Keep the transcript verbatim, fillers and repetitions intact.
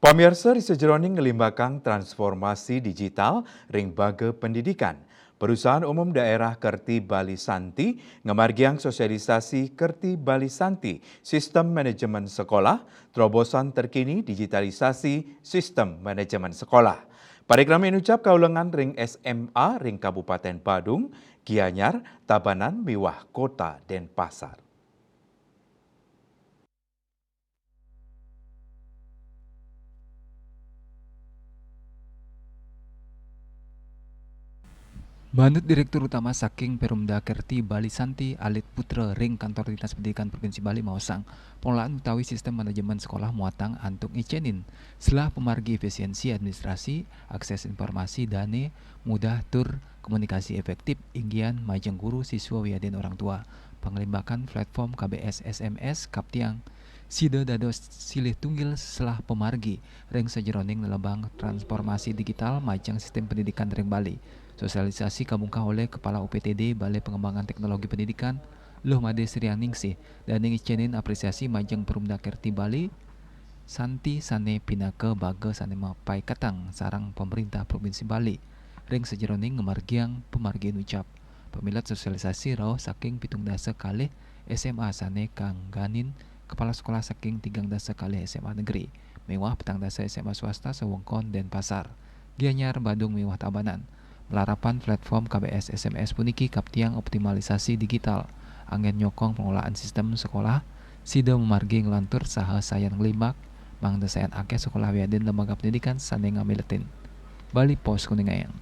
Pamiarsa, ri sajeroning nglimbakang transformasi digital ring baga pendidikan, Perusahaan Umum Daerah Kerti Bali Santi ngamargiang sosialisasi Kerti Bali Santi, Sistem Manajemen Sekolah, terobosan terkini digitalisasi sistem manajemen sekolah. Parikrama inucap kaulengan ring S M A ring Kabupaten Badung, Gianyar, Tabanan miwah Kota Denpasar. Manut Direktur Utama saking Perumda Kerti Bali Santi, Alit Putra, ring Kantor Dinas Pendidikan Provinsi Bali maosang, pengelolaan utawi sistem manajemen sekolah muatang antuk ngicenin selah pamargi efisiensi administrasi, akses informasi dane mudah tur komunikasi efektif inggian majeng guru, siswa wiadin orang tua. Panglimbakan platform K B S S M S kaptiang sida dados silih tunggil selah pamargi ring sajeroning lelebang transformasi digital majeng sistem pendidikan ring Bali. Sosialisasi kabungkah oleh Kepala U P T D Balai Pengembangan Teknologi Pendidikan, Luh Made Srianingsih, dane ngicenin apresiasi majeng Perumda Kerti Bali Santi sane pinaka baga sane mapaiketang sareng Pemerintah Provinsi Bali ring sajeroning ngamargiang pamargi inucap. Pamilet sosialisasi rauh saking pitung dasa kalih S M A sane kangganin kepala sekolah saking tigang dasa kalih S M A negeri miwah petang dasa S M A swasta sawewengkon Denpasar, Gianyar, Badung miwah Tabanan. Malarapan platform K B S S M S puniki kaptiang optimalisasi digital, anggen nyokong pengelolaan sistem sekolah, sida mamargi nglantur saha sayan nglimbak, mangda sayan akeh sekolah wiadin lembaga pendidikan sane ngamiletin. Bali Post, Kuningan.